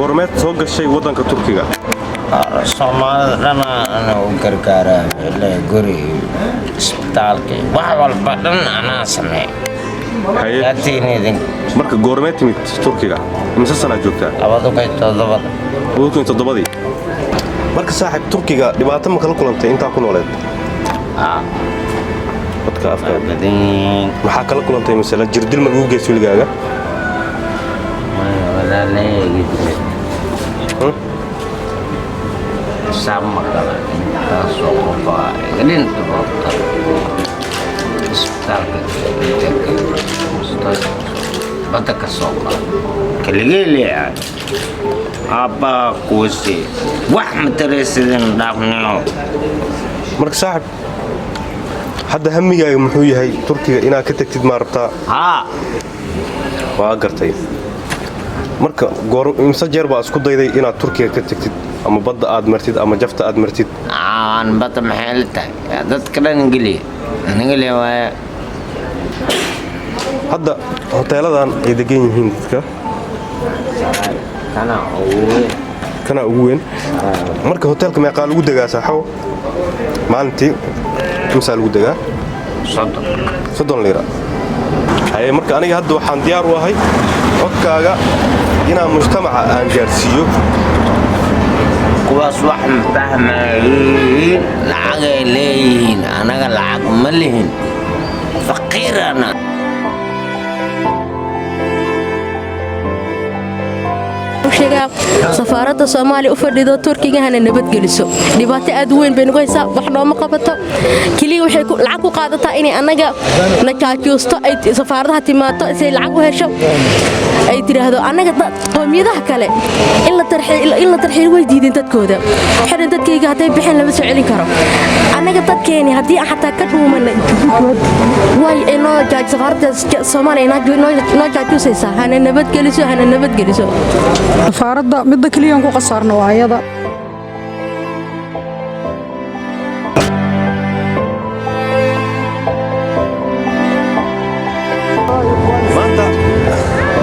Goormeed soo gashay waddanka Turkiga? Soomaalida dhana ana u gargaaraa, ilaa guri, isbitaalka, wax walba dhan anaa sameey. Haye. Yaatiinidin. Marka goormeed timid Turkiga? Imise sanaa joogtaa? 2007. 2007-dii. Marka saaxiib, Turkiga dhibaato ma kala kulantay intaa ku nooleed? Dadka afka Badan yihiin. Maxaa kala kulantay? Masale jirdil ma lagu geys weligaaga? Walaalahayga dilay. Hmm? Xisaab ma gala, intaasoo qofaa iga dhinta roobta isbitaalka badda ka soo qala, keligee leecaay, aabbaa kuwasi wax mataraysidin dhaafniyo. Marka saaxiib, hadda hamigaaga muxuu yahay? Turkiga inaad ka tagtid maa rabtaa? Haa. Waa gartay. Marka goor imse jeer baa isku dayday inaad Turkiga ka tagtid, ama badda aad martid ama jafta aad martid? Aan badda maxay la tahay? Dadka dhan geliya, aniga le waaya. Hadda hoteeladan ay degan yihiin dadka? Kana ugu weyn. Kana ugu weyn. Marka hoteelka meeqaa lagu degaa, saaxow? Maalintii imsaa lagu degaa? 30. 30 liira. Haye, marka aniga hadda waxaan diyaar u ahay codkaaga inaan mujtamaca aan gaarsiiyo. Kuwaas wax ma fahmayiin, lacagay leeyihiin, anaga lacag ma lihin, faqiirana. Sheegaa safaaradda Soomaaliya u fadhido Turkiga hana nabadgeliso. Dhibaato aad u weyn bay nagu haysaa, wax nooma qabato. Keliya waxay lacag ku qaadataa inay annaga na jaajuusto, ay safaaradaha timaado si ay lacag u hesho, ay tidhaahdo annaga qowmiyadaha kale in la tarxiil way diideen dadkooda. Waxay dadkayga hadday bixin lama soo celin karo. Annaga dadkeeni haddii aan xataa ka dhuumanay way inoo safaaradda Soomaaliya noo jaajuusaysaa. Hana nabadgeliso, hana nabadgeliso. Safaaradda midda keliyan ku khasaarno waa ayada.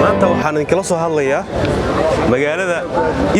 Maanta waxaan idinkala soo hadlayaa magaalada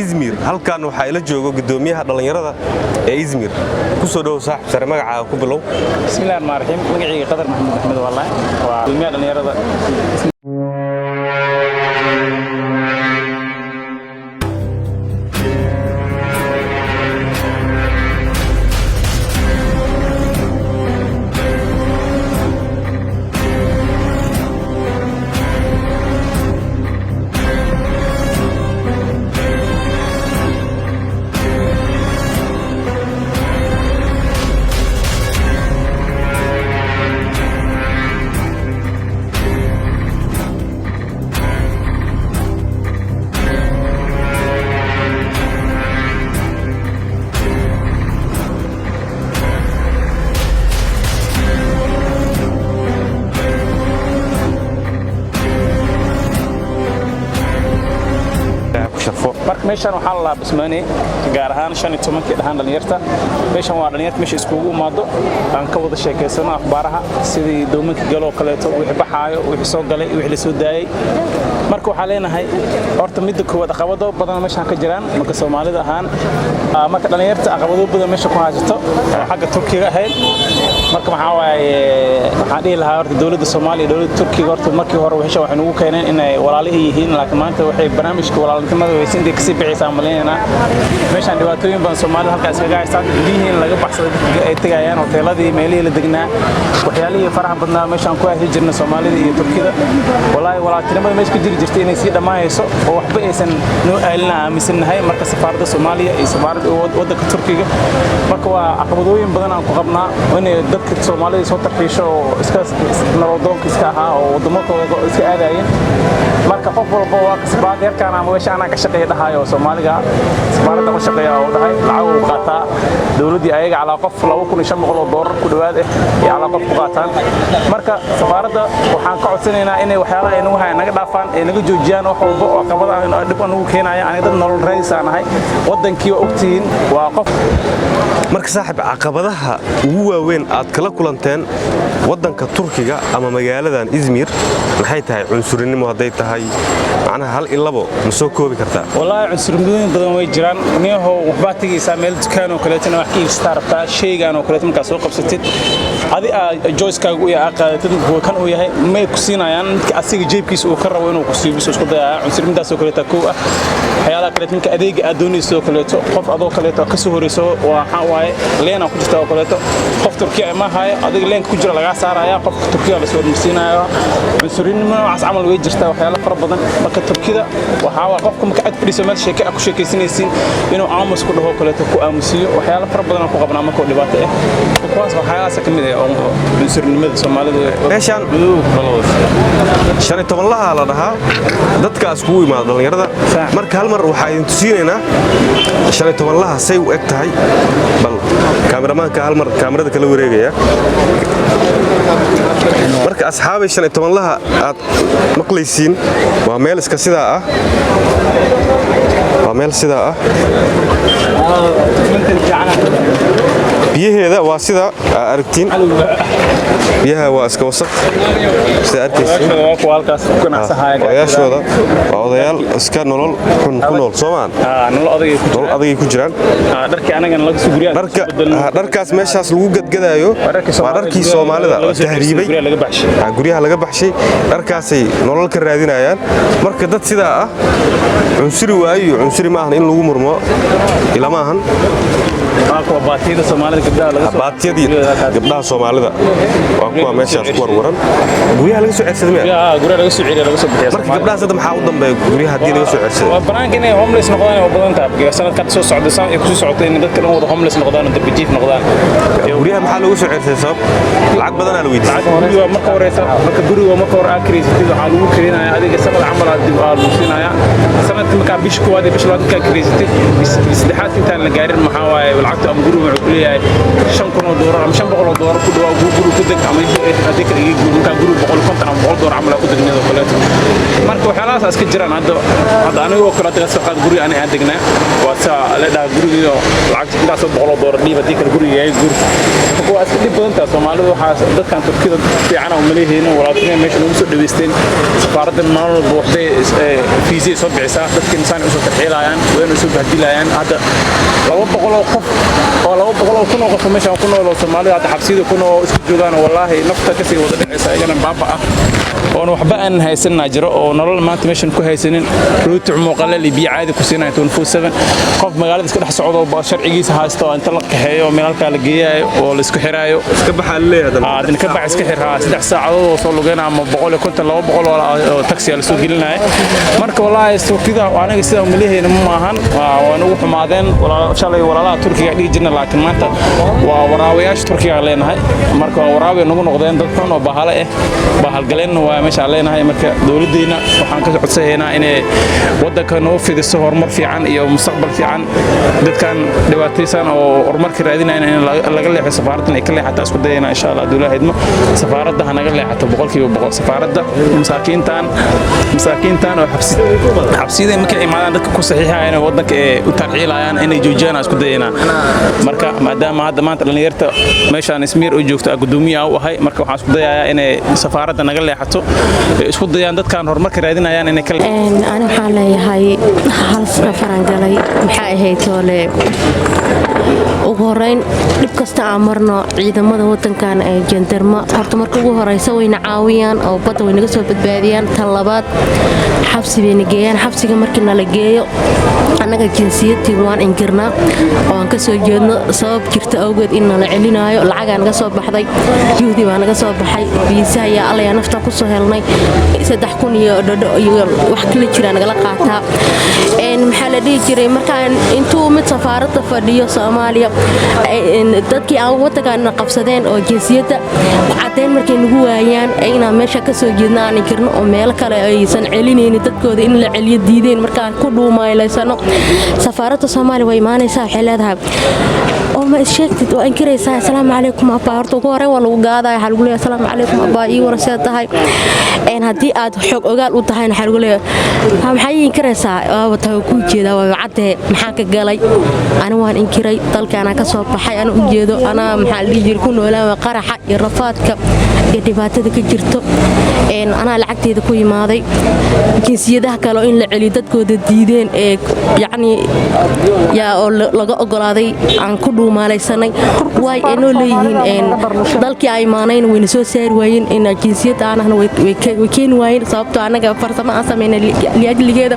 Izmir. Halkan waxaa ila joogo guddoomiyaha dhallinyarada ee Izmir. Ku soo dhowow, saaxib sare, magacaaga ku bilow. Bismillahi rahmaani rahiim. Magacayga Qadar Maxamed Axmed wallahi, waa gudoomiyaha dhalinyarada. Ku sharfo. Marka meeshan waxaa la lahaa Basmaani, gaar ahaan 15-kii dhahaan dhalinyarta. Meeshan waa dhalinyarta meesha iskugu imaado, aan ka wada sheekaysano akhbaaraha, sidii doomanka galoo kaleeto, wixii baxaayo, wixii soo galay, wixii la soo daayay. Marka waxaa leenahay horta midda koowaad, caqabado badan meeshaan ka jiraan. Marka Soomaalida ahaan, marka dhalinyarta caqabado badan meesha ku haysato oo xagga Turkiga ahayd. Marka maxaa waaye, waxaan dhihi lahaa horta dowladda Soomaaliya iyo dowladda Turkiga horta markii hore wixii waxay nagu keeneen inay walaalihii yihiin, laakiin maanta waxay barnaamijka walaalinimada weyse intay kasii bixaysaa malaynaynaa. Meeshaan dhibaatooyin badan Soomaalida halkaas iskaga haystaan, guryihii in laga baxsado dadka ay tegayaan, hoteeladii, meelihii la degnaa, waxyaalihii faraha badnaa meeshaan ku haysan jirna Soomaalida iyo Turkida. Walaahi walaaltinimada meesha ka jiri jirtay inay sii dhammaanayso oo waxba aysan noo aalina aaminsannahay. Marka safaaradda Soomaaliya iyo safaaradda waddanka Turkiga, marka waa caqabadooyin badan aan ku qabnaa inay dadka Soomaalida soo tarxiisho oo iska nololdoonka iska ahaa oo waddamakooda iska aadayeen. Marka qof walba waa safaarad yarkaan ama meesha anaa ka shaqeeya dhahayo, Soomaaliga safaaradda ka shaqeeya oo dhahay, lacag uu qaataa dowladdii ayaga calaa qof $2,500 ku dhowaad ah iyo calaa qof ku qaataan. Marka safaaradda waxaan ka codsanaynaa inay waxyaalaha ay nagu hayaan naga dhaafaan, ay naga joojiyaan wax walba oo caqabad ah dhib aan nagu keenaya. Aniga dad nolol raadis aan ahay, waddankii waa ogtihiin, waa qof. Marka saaxib, caqabadaha ugu waaweyn aad Aad kala kulanteen waddanka Turkiga ama magaaladan Izmir maxay tahay? Cunsurinimo hadday tahay, macnaha hal iyo labo ma soo koobi kartaa? Wallaahi, cunsurinimooyin badan way jiraan niyahow. Waxbaa tegaysaa meel dukaan oo kaleetona, wax ka iibsataa rabtaa. Shaygaan oo kaleeto markaa soo qabsatid, adi aa choice-kaaga u yahay, aa qaadatid, kuwa kan uu yahay may ku siinayaan. Midka asiga jeebkiisa uu ka rabo inuu ku siiyo bisuu isku dayaaya. Cunsurinimadaas oo kaleeta kow ah. Waxyaalaha kaleeto, ninka adeega aad doonayso oo kaleeto, qof adoo kaleeto ka soo horeyso, waxaa waaye line-aa ku jirta oo kaleeto, qof Turkiya ma haayo, adiga line-ka ku jira lagaa saaraya, qofka Turkiya lasoo hormarsiinaya. Cunsurinimo noocaas camal way jirtaa, waxyaalo fara badan. Marka Turkida waxaa waa qofka marka aad fadhiso meel sheeke ah ku sheekaysanaysiin, inuu aamus ku dhaho kaleeto, ku aamusiiyo. Waxyaalo fara badan aan ku qabnaa marka oo dhibaato ah. Kuwaas waxyaalahaas ka mid ah oo cunsurinimada Soomaalida. Meeshaan 15-laha la dhahaa, dadkaas kugu imaada dhallinyarada. Marka hal mar waxaa idin tusiinaynaa 15-laha say u eg tahay. Bal kaamiramaanka hal mar kaamirada kala wareegaya. Marka asxaabay, 15-laha aad maqlaysiin waa meel iska sidaa ah, waa meel sidaa ah. Biyaheeda waa sida aa aragtiin, biyaha waa iska wasaq sida arkaysiin. Odayaashooda waa odayaal iska nolol xun ku nool, soomaan? Nolol adagay ku jiraan. Dharkaas meeshaas lagu gadgadaayo waa dharkii Soomaalida tahriibay, guryaha laga baxshay. Dharkaasay nolol ka raadinayaan. Marka dad sidaa ah, cunsuri waayo, cunsuri maahan in lagu murmo, ilama ahan. Baatiyadii gabdhaha Soomaalida waa kuwa meeshaas ku warwaran, guryaha laga soo ceersaday miya? Marka gabdhahaas hadda maxaa u dambeeya guryaha haddii laga soo ceersaday? Waa banaanka inay homeless noqdaan oo badan tahay sanadkan soo socda, saan ay kusoo socoto, in dadka dhan wada homeless noqdaan oo darbijiif noqdaan. Guryaha maxaa loogu soo ceersaday? Sabab lacag badanaa la weydiistay. Guriga marka horeysa, marka guriga marka hore aad kireysatid, waxaa lagu kireynaya adiga sanad camal aad dib aa lagu siinaya. Sanadka markaa bisha koowaad iyo bisha labaad markaa kireysatid, saddexaad intaan la gaarin, maxaa waaye, lacagta ama guriga wuxuu ku leeyahay $5,000 ama $500 ku dhawaa guriga ku deg, ama haddii kale iga guur. Markaa guriga 150 ama $100 camal aa ku degneed oo kaleeto. Marka waxyaalahaas iska jiraan. Hadda anigoo kale hadda soo qaad guriga ani aan degnaa, waa saa la dhaha guriga lacagta intaasoo boqol oo doolar dhiib, haddii kale guriga iga guur. Marka waa iska dhib badan tahay Soomaalidu. Waxaas dadkan Turkida fiican aan umaleehaynin. Walaaltinimo meesha nagu soo dhaweysteen. Safaaradda maalin walba waxbay fiisay soo bixisaa, dadka insaan usoo tarxiilayaan, wayna usoo bahdilayaan. Hadda 200 oo qof oo 200,000 oo qof meeshaan ku nool oo Soomaalida hadda xabsiyada ku nool oo isku joogaan oo wallaahi nafta kasii wada dhacaysa, iyagana baaba ah oon waxba aan haysanaa jiro oo nolol maanta meeshan ku haysanin, rooti muuqalal iyo biyo caadi ku siinaya 24/7. Qof magaalada iska dhex socdo oo sharcigiisa haysto oo inta la kaxeeyo oo meel halkaa la geeyayo oo la isku xiraayo. Iska baxaa leeyahay. Adina ka bax, iska xir 3 saacadood oo soo lugeyna ama 150, 200 oo taxi la soo gelinaya. Marka wallaahi Turkida aniga sidaa umaleehayna ma maahan, waa nagu xumaadeen. Shalay walaalaha Turkiga dhihi jirna, laakiin maanta waa waraawayaasha Turkiga leenahay. Marka waa waraawi nagu noqdeen, dad xun oo bahale ah, bahalgaleenna waa meesha leenahay. Marka dowladdeena waxaan ka codsanaynaa inay waddanka noo fidiso horumar fiican iyo mustaqbal fiican. Dadkan dhibaataysan oo horumarka raadinayna in laga leexo, safaaraddan ay ka leexato isku dayayna, insha Allah. Hadduu Ilaahay idmo, safaaradda ha naga leexato 100%. Safaaradda masaakiintan oo xabsiyada markay imaadaan dadka ku saxiixayaan oo waddanka ee u tarxiilayaan inay joojiyaan isku dayaynaa. Marka maadaama hadda maanta dhallinyarta meeshaan Ismiir u joogto gudoomiyaha u ahay, marka waxaan isku dayayaa inay safaaradda naga leexato, isku dayaan dadkan horumarka raadinayaan inay ka Ani waxaan leeyahay hal safaraan galay. Maxaa ahayd toole? Ugu horeyn, dhib kasta aan marno, ciidamada wadankan ee jandarma horta marka ugu horeysa wayna caawiyaan oo badda way naga soo badbaadiyaan. Tan labaad, xabsi bayna geeyaan. Xabsiga markii nala geeyo, annaga jinsiyadtii waan inkirnaa oo aan ka soo jeedno. Sabab jirta awgeed in nala celinaayo, lacagaa naga soo baxday, juhdi baa naga soo baxay, fiisaha yaa allayaa nafta ku soo helnay, 3000 iyo dhadho iyo wax kala jiraa nagala qaataa. Maxaa la dhihi jiray? Markaan intuu mid safaaradda fadhiyo Soomaaliya, dadkii aan wadankaana qabsadeen oo jinsiyadda caddeyn markay nagu waayaan inaan meesha ka soo jeedno aan inkirno oo meelo kale aysan celinaynin, dadkooda in la celiyo diideen, markaan ku dhuumaylaysano, safaaradda Soomaaliya way imaanaysaa, waxay leedahay Oo ma issheegtid oo inkiraysaa? Asalaamu calaykum abbaa. Horta ugu horreyn waa lagu gaadaya, waxaa lagu leeyahay, "Asalaamu calaykum abbaa, ii waran, see tahay?" Haddii aad xoog ogaal u tahayna, waxaa lagu leeyahay, "Maxaa ii inkiraysaa? Waaba tahay, kuu jeedaa, waaba caddee, maxaa ka galay?" Ani waan inkiray. Dalka anaa ka soo baxay, ana u jeedo, anaa, maxaa la dhihi jiray, ku noolaan qaraxa iyo rafaadka iyo dhibaatada ka jirto. Anaa lacagteeda ku imaaday. Jinsiyadaha kale oo in la celiyo dadkooda diideen ee yacnii yaa oo laga ogolaaday aan ku dhuumaalaysanay waay ay noo leeyihiin. Dalkii ay imaanayna wayna soo saari waayeen, in jinsiyadda aanahna way keeni waayeen, sababtoo annaga farsamo aan samaynay liajligeeda.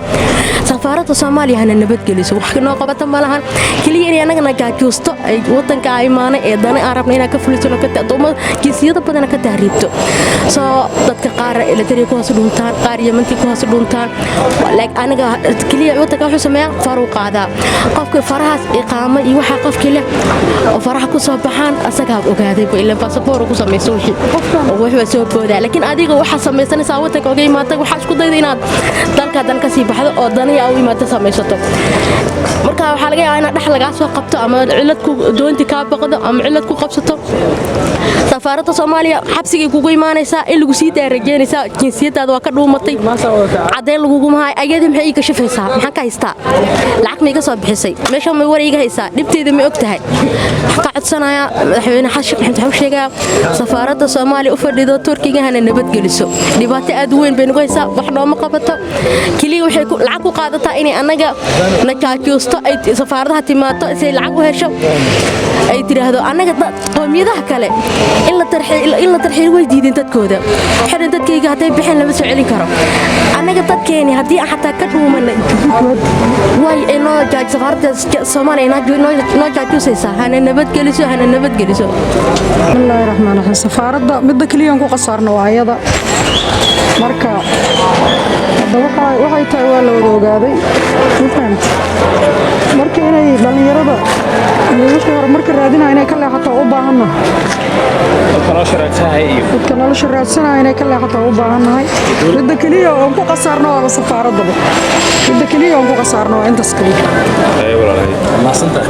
Safaaradda Soomaaliya hana nabadgeliso, wax noo qabata ma lahan. Keliya inay annagana gaajuusto ay wadanka aa imaanay ee dana aan rabna inaan ka fulisano, jinsiyado badana ka tahriibto. Soo dadka qaar Eritrea ku hoos dhuntaan, qaar Yemantii ku hoos dhuntaan. Aniga keliya wadanka wuxuu sameeyaa faruu qaadaa qofka, farahaas iqaamo iyo waxaa qofkii leh oo faraha ku soo baxaan asagaa ogaadayba, ila baasaboor ku samayso wixii oo wuxuu soo boodaa. Laakiin adiga waxaa samaysanaysaa wadanka oga imaatay, waxaa isku dayda inaad dalka dan ka sii baxdo oo daniya u imaata samaysato. Marka waxaa laga yaabaa inaad dhex lagaa soo qabto ama cilad ku doonti kaa baqdo ama cilad ku qabsato. Safaaradda Soomaaliya xabsigay kugu imaanaysaa in lagu sii daa rajeynaysaa. Jinsiyadaada waa ka dhuumatay, caddeyn laguguma hayo. Ayadii maxay ii kashafaysaa? Maxaan ka haystaa? Lacag ma iga soo bixisay? Meesha may war iiga haysaa? Dhibteeda ma og tahay? Waxaan ka codsanayaa madaxweyne Xasan Sheekh Maxamed, waxaan u sheegayaa safaaradda Soomaaliya u fadhido Turkiga hana nabadgeliso. Dhibaato aad u weyn bay nagu haysaa, wax nooma qabato. Keliya waxay lacag ku qaadataa inay annaga na jaajuusto, ay safaaradaha timaado si ay lacag u hesho, ay tiraahdo annaga qowmiyadaha kale in la tarxiil way diideen dadkooda. Waxay dadkayga hadday bixin lama soo celin karo. Annaga dadkeeni haddii aan xataa ka dhuumanay, way inoo safaaradda Soomaaliya noo jaajuusaysaa. Hana nabadgeliso, hana nabadgeliso. Bismillaahi raxmaan raxiim. Safaaradda midda keliya ku qasaarno waa ayada. Marka hadda waxay tahay waa la wada ogaaday, ma fahamti? Marka inay dhallinyarada iyo wixii horumarka raadinaya inay ka leexato u baahannahay. Dadka nolosha raadsanaya inay ka leexato u baahannahay. Midda keliya oon ku qasaarno waaba safaaraddaba. Midda keliya oon ku qasaarno waa intaas keliya. Mahadsantahay.